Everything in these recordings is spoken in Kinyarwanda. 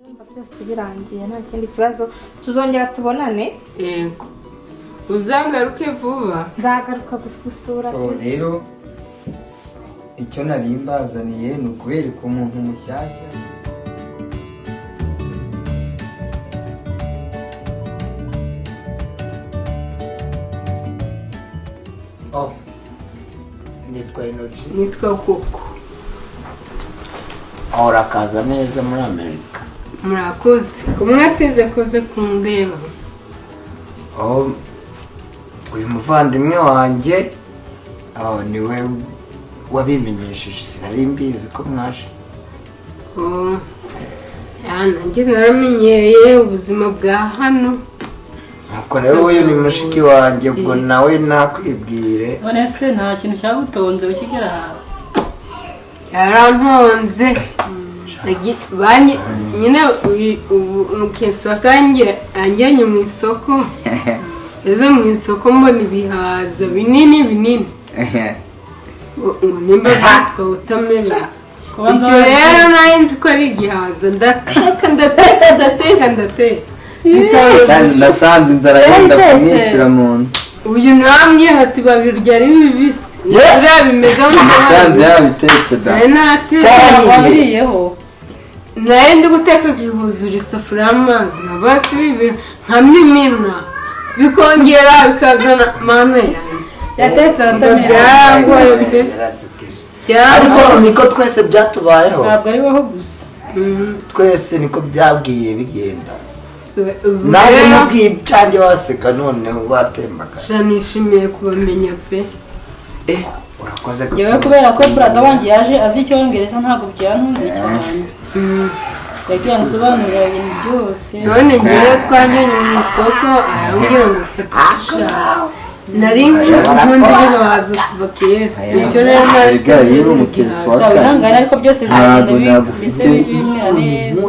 Ndumva byose birangiye, nta kindi kibazo, tuzongera tubonane. Yego, uzagaruke vuba. Nzagaruka gusura. So rero icyo nari mbazaniye ni ukubereka umuntu mushyashya. Oh, nitwa Energy. Nitwa Koko. Urakaza neza muri Amerika. Murakoze kumwateze koze kundeba. Oh, uyu muvandimwe wanjye niwe wabimenyesheje, sinari mbizi ko mwaje. Oh, nanjye naramenyereye ubuzima bwa hano. Nuko rero uyu ni mushiki wanjye, ubwo nawe nakwibwire. None se nta kintu cyagutonze ukigera aha? Yarantonze. Nyine umukesi wakanjye anjyanye mu isoko, eze mu isoko mbona ibihaza binini binini, ngo nimba byitwa watermelon. Icyo rero nari nzi ko ari igihaza, ndateka ndateka ndateka ndateka, nasanze inzara yenda kumwicira mu nzu. Uyu namwe ati babirya ari bibisi, biriya bimeze nk'aho yabitetse da. Wabiriyeho. Naye ndi guteka nkihuzura isafuriya y'amazi, nkaba si bibi nkamimina, bikongera bikazana mana yanjye. Yatetse watermelon. Byarangoye pe. Ariko niko twese byatubayeho. Ntabwo ari wowe gusa. Twese niko byabwiye bigenda. Nawe mubwiye ibyanjye waseka noneho watembaga. Nishimiye kubamenya pe. Urakoze. Yewe kubera ko brother wanjye yaje azi icyongereza ntabwo byantunze cyane. Yagiye ansobanurira ibintu byose. None ngewe twajyanye mu isoko arambwira ngo fata ushaka. Nari nkunda ibihaza kuva kera. Icyo rero nahise igihaza. Wihangane ariko byose bizagenda bimera neza.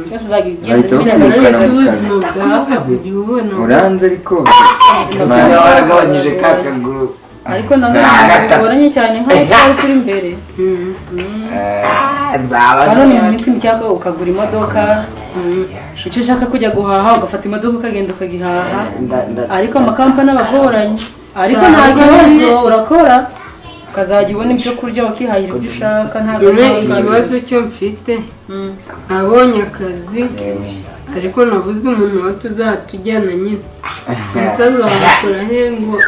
Byose uzagenda ubuzima bwawe kujya ubona. Uranze ariko waragabanyije ka kaguru. Ariko nanone bigoranye cyane nk'aho twari turi imbere. Hano ni mu minsi mike ukagura imodoka, icyo ushaka kujya guhaha ugafata imodoka ukagenda ukagihaha, ariko amakampani aba agoranye. Ariko nta kibazo, urakora ukazajya ubona ibyo kurya ukihahira ibyo ushaka. Ntabwo ikibazo cyo mfite, nabonye akazi ariko nabuze umuntu wa tuzatujyana nyine. Umusaza wawe akora he ngo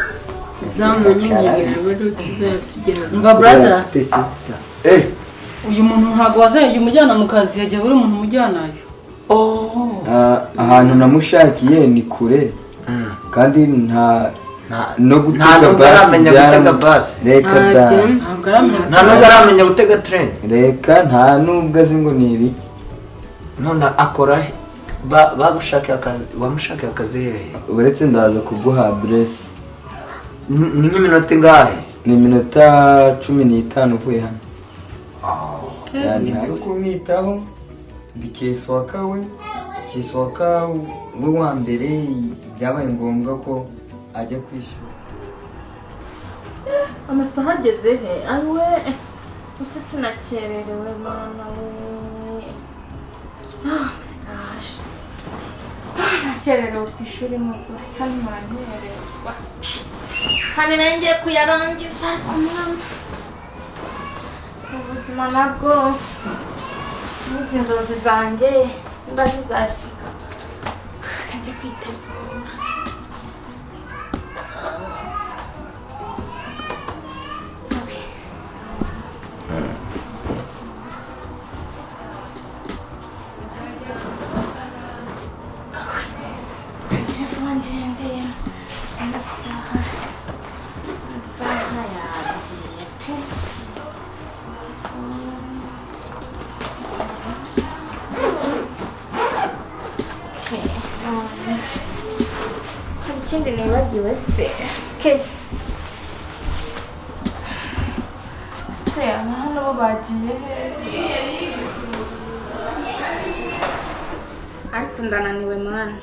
uzamunyingirira bari tuzatujyana? Mva brother, uyu muntu ntabwo wazajya umujyana mu kazi, yajya buri muntu umujyanayo. Ahantu namushakiye ni kure kandi nta no gutega basi. Reka da, nta nubwo aramenya gutega train. Reka nta nubwo azi ngo ni ibiki. None akora he? Bagushakiye akazi, wamushakiye akazi hehe? Uretse ndaza kuguha aderesi. Ni nk'iminota ingahe? Ni iminota 15 uvuye hano. Yani hari kumwitaho. Ndi Keswaka we, Keswaka we wa mbere byabaye ngombwa ko ajya kwishyura. Amasaha ageze he? Awe gusa sinakererewe mana we. Nakererewe ku ishuri n'ukuri kandi murankererwa. Kandi nari ngiye kuyarangiza ariko mwana ubuzima nabwo n'izi nzozi zanjye mba zizashyika. Njye kwitegura. Telefone ngendeye amasaha yagiye pe. Hari ikindi nibagiwe se? Se abana bo bagiye he? Ariko ndananiwe mana.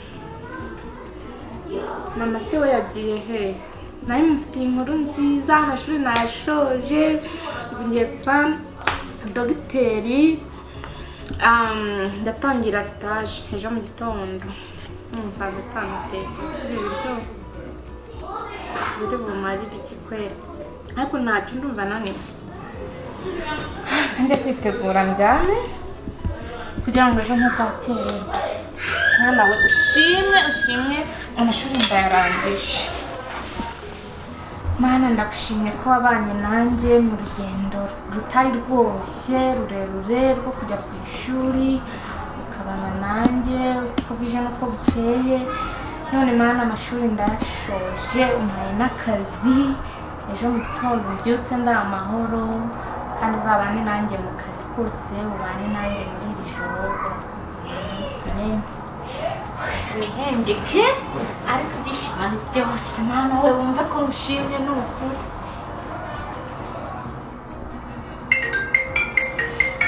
Mama se we yagiye he? Nari mufitiye inkuru nziza, amashuri nashoje, ngiye kuba dogiteri. Ndatangira stage ejo mu gitondo. Nsanze utanatetse si ibiryo biri bumarire iki kwera, ariko ntacyo ndumva naniwe. Njye kwitegura ndyame kugira ngo ejo ntazakererwa. Mwana we ushimwe ushimwe, amashuri ndayarangije. Mana ndagushimye ko wabanye nanjye mu rugendo rutari rworoshye rurerure rwo kujya ku ishuri, ukabana nanjye uko bwije n'uko bukeye. None Mana amashuri ndayashoje, umpaye n'akazi, ejo mu gitondo mbyutse ndi amahoro, kandi uzabane nanjye mu kazi kose, ubane nanjye muri iri joro. Amen. Nihengeke ariko ibyishimo ni byose. Mana we wumva ko ushimye ni ukuri.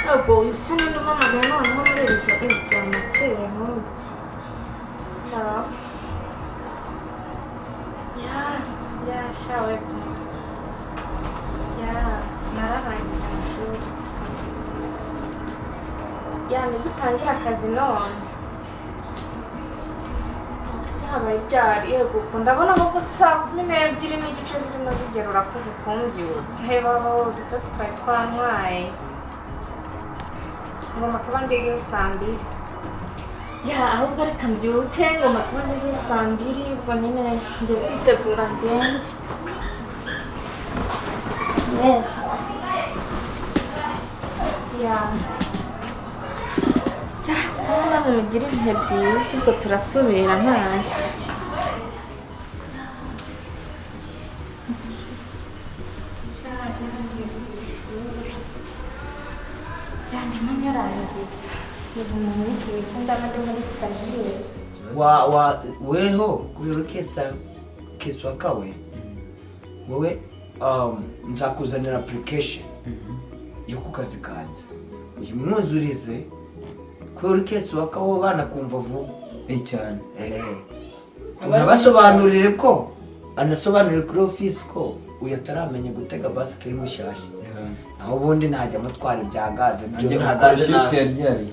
Ntabwo usa n'undi umpamagaye noneho muri iri joro byanakeye nk'ubu. Hello. Yeah, shawe. Yeah, nararangije amashuri. Yeah, nibwo utangira akazi none. Habaye ryari? Yego, ndabona ko 12:30 zirimo zigera. Urakoze kumbyutsa. Baba udutotsi twari twantwaye. Ngomba kuba ngezeyo 2:00. Ya, ahubwo reka mbyuke, ngomba kuba ngezeyo 2:00, ubwo nyine ngiye kwitegura ngende. Yes. Ya. Sawa, namwe mugire ibihe byiza, ubwo turasubira ntashye. Ndimo nyarangiza. Ubu mu minsi mike ndaba ndi muri stagiaire. Wa weho kubera keswa kawe wowe nzakuzanira application yo ku kazi kanjye uyimwuzurize kubera kesi wakaho banakumva vuba cyane. Unabasobanurire ko anasobanurire kuri office ko uyu ataramenya gutega basi akiri mushyashya, naho ubundi najya mutwara ibya gaze byo nta gaze yari.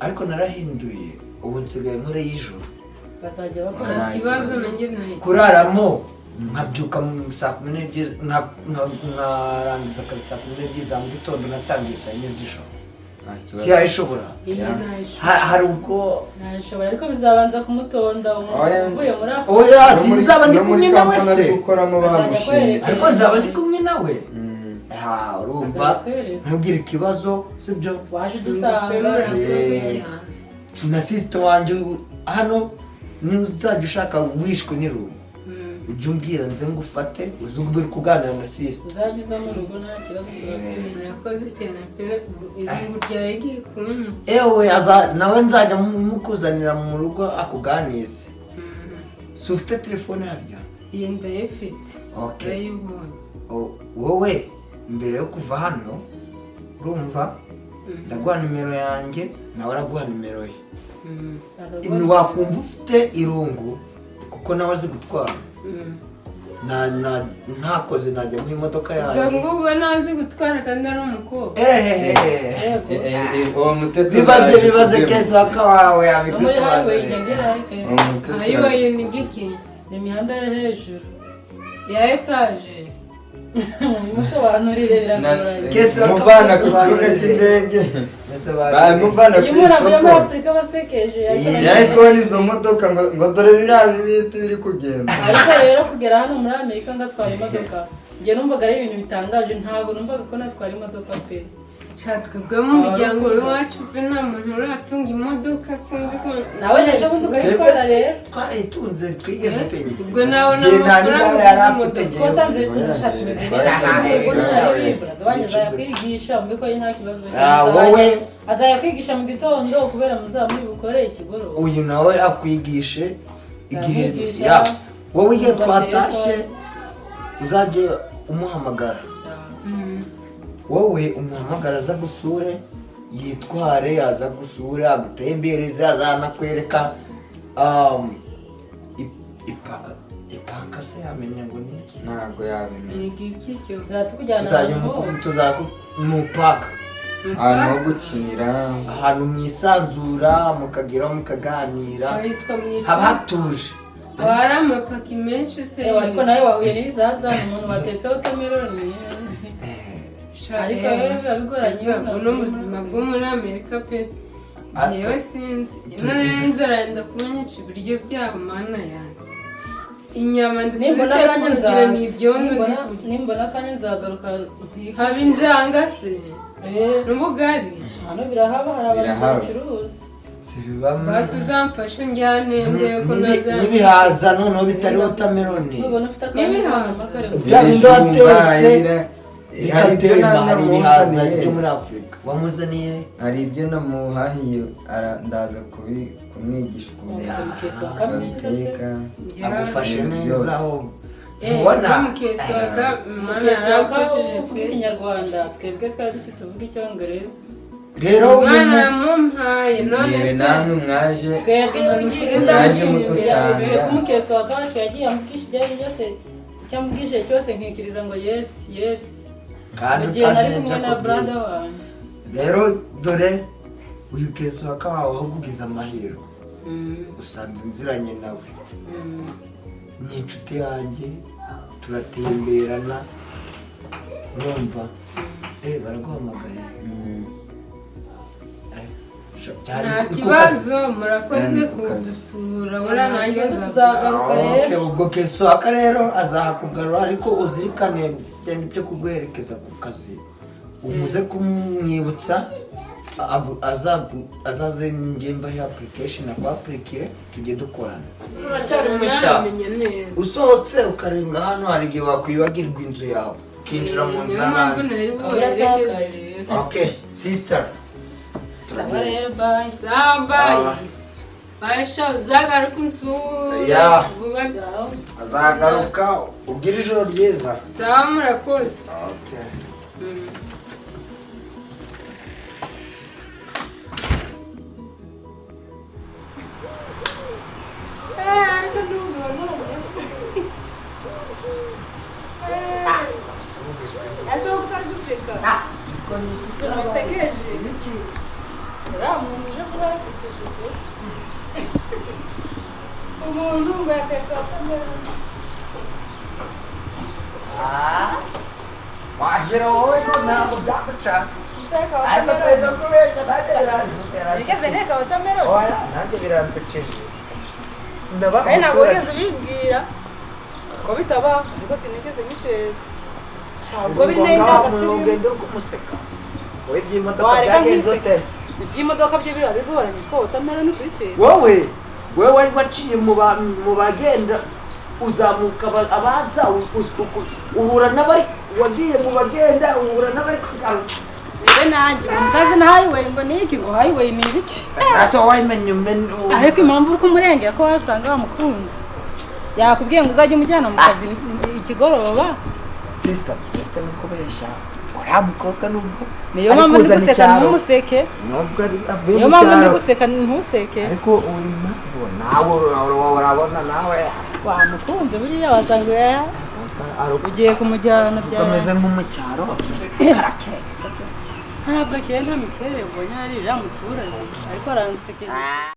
Ariko narahinduye ubu nsigaye nkore y'ijoro. Bazajya bakora ikibazo nanjye nahita kuraramo nkabyuka 12:00 nkarangiza akazi 12:00 za mu gitondo natangiye 4:00 z'ijoro. Si yayishobora hari ubwo nayishobora, ariko bizabanza kumutonda uvuye muri Afurika. Oya, sinzaba ndi kumwe nawe se, ariko nzaba ndi kumwe nawe. Urumva ntugire ikibazo, sibyo? Waje udusanga na sister wanjye hano, nuzajya ushaka wishwe n'irungu ujye umbwira nze ngufate uze uri kuganira na sister. Uzajya uza mu rugo nta kibazo. Murakoze cyane pe, irungu ryawe rigiye kunyica. Ewe nawe nzajya mukuzanira mu rugo akuganize. Si ufite telefone harya? Iyi ndayifite. Okay. Wowe mbere yo kuva hano urumva ndaguha nimero yanjye nawe araguha nimero ye. Wakumva ufite irungu kuko nawe azi gutwara. Ntakoze najya mu imodoka yanjye. Ubwo nazi gutwara kandi ari umukobwa. Bibaze kesi wakawawe yabigusobanurira. Highway ni giki? Ni imihanda yo hejuru ya etaje. Musobanurire biragoranye. Kesi muvana ku kibuga cy'indege, bamuvana ku isoko. Muri Afurika basekeje. Ariko n'izo modoka ngo dore biriya bibiti biri kugenda. Ariko rero kugera hano muri Amerika ngatwara imodoka, njye numvaga ari ibintu bitangaje, ntabwo numvaga ko natwara imodoka pe. Twebwe mu miryango iwacu pe nta muntu uratunga imodoka, sinzi ko nawe ejo bundi ukayitwara rero. Twarayitunze twigeze tuyitunze. Ubwo nawe n'amafaranga yari afite. Twasanze tumeze neza, ubwo ntaribura azayakwigisha mbe ko nta kibazo. Wowe azayakwigisha mu gitondo kubera muzaba muri bukore ikigoroba. Uyu nawe akwigishe igihe wowe igihe twatashye uzajye umuhamagara. Wowe umuhamagara aza gusure yitware, aza gusure agutembereze, azanakwereka ipaka se yamenya ngo ni iki? Ntabwo yabimenya. Ni iki cyo? Tuzakujyana mu paka. Ahantu ho gukinira, ahantu mwisanzura, mukageraho mukaganira, Hitwa mu haba hatuje. Haba hari amapaki menshi se? Ewa, ariko nawe wahuye n'ibizazane, umuntu watetse watermelon. Ariko rero biba bigoranye. Buno buzima bwo muri Amerika pe, yewe sinzi, noneho inzara yenda kunyica. Ibiryo byabo, Mana yanjye, inyama ndi Nimbona kuziteka akanya ukagira ni nzaza. Ibyondo ndi kurya. Nimbona akanya nzagaruka ntike. Haba injanga se? Eh, n'ubugari? Hano birahaba, hari abantu Birahaba. babicuruza. Si bibamo? Basi uzamfashe njyane ndebe ko naza. N'ibihaza noneho bitari watermelon. Nubona ufite akanya N'ibihaza. uzampamagare. Bya bindi watetse Hari ibyo bikatemba, hari ibihaza namuzaniye. byo muri Afurika wamuzaniye. Hari ibyo namuhahiye, ndaza kumwigisha ukuntu Mukeswaka mwiza pe. babiteka. Agufashe Ibintu neza byose. aho ntubona. Mukeswaka, Mana Mukeswaka yaramfashije uvuga pe. Ikinyarwanda, twebwe twari dufite uvuga Icyongereza. Rero uyu Imana yamumpaye none Mwebe se namwe mwaje. Twebwe ugiye Mwaje mudusanga. Twebwe umukeswaka wacu yagiye amubwisha ibyo ari byo byose, icyo amubwishije cyose nkikiriza ngo yes, yes, kandi mu gihe nari utazi kumwe n'ibyo na akubwiye. Brother wanjye. Rero dore uyu Keswaka wawe, aho ugize amahirwe usanze nziranye nawe, ni inshuti yanjye, turatemberana, urumva, baraguhamagaye. Byari Nta ku kazi. kibazo, murakoze Ku kazi. kudusura, buriya nanjye Kibazo, nzaza. tuzagaruka Okay, rero. ubwo Keswaka rero azahakugarura, ariko uzirikane genda ibyo kuguherekeza ku kazi, umuze kumwibutsa azaze ngemba ya application akwapurikire tujye dukorana. Uracyari mushya. Ntaramenya neza. Usohotse ukarenga hano, hari igihe wakwibagirwa inzu yawe ukinjira mu nzu Niyo mpamvu y'abandi. nari bubaherekeze rero. Okay sister. Sawa rero, bye. Sawa, bye bye sha, uzagaruka unsure Yeah. vuba. Sawa. Azagaruka, ugire ijoro ryiza. Sawa, murakoze. Okay. Ariko ndumva none ese wowe utari guseka, bisekeje uriya muntu uje kuba yasekeje pe. Umuntu ngo yatetse watermelon. Wahera wowe no ntabwo byaguca. Guteka Ariko watermelon. twenda kubeshya, nanjye biransekeje. Nigeze nteka watermelon. Oya, nanjye biransekeje, ndaba Kandi ntabwo umuturage. wigeze ubimbwira ko bitaba, ariko sinigeze nyiteka ubwo biri Ngo neza. ngaho Abasirimu. ugenda uri kumuseka wowe, iby'imodoka Wareka byagenze nkiseka. ute? Iby'imodoka byo biba bigoranye ko watermelon kuyiteka. Wowe wari waciye mu bagenda, uzamuka abaza uhura n'abari, wagiye mu bagenda uhura n'abari kugaruka. Nibe nanjye umuntu utazi na highway ngo ni iki, ngo highway ni ibiki? Ese wayimenye umenye? Ariko impamvu uri kumurengera ko wasanga wamukunze, yakubwiye ngo uzajye umujyana mu kazi ikigoroba. Sister, ndetse no kubeshya uriya mukobwa nubwo Niyo ari mpamvu ndi kuzana guseka. icyaro, Ntumuseke. Nubwo avuye Niyo mu mpamvu ndi cyaro, guseka, ntuseke. Ariko uri impamvu nawe urabona nawe Wamukunze buriya, wasanga ugiye kumujyana bya ameze nko mu cyaro. Ntabwo akeye, nta mikerere ubonye hariya muturage, ariko aransekeje.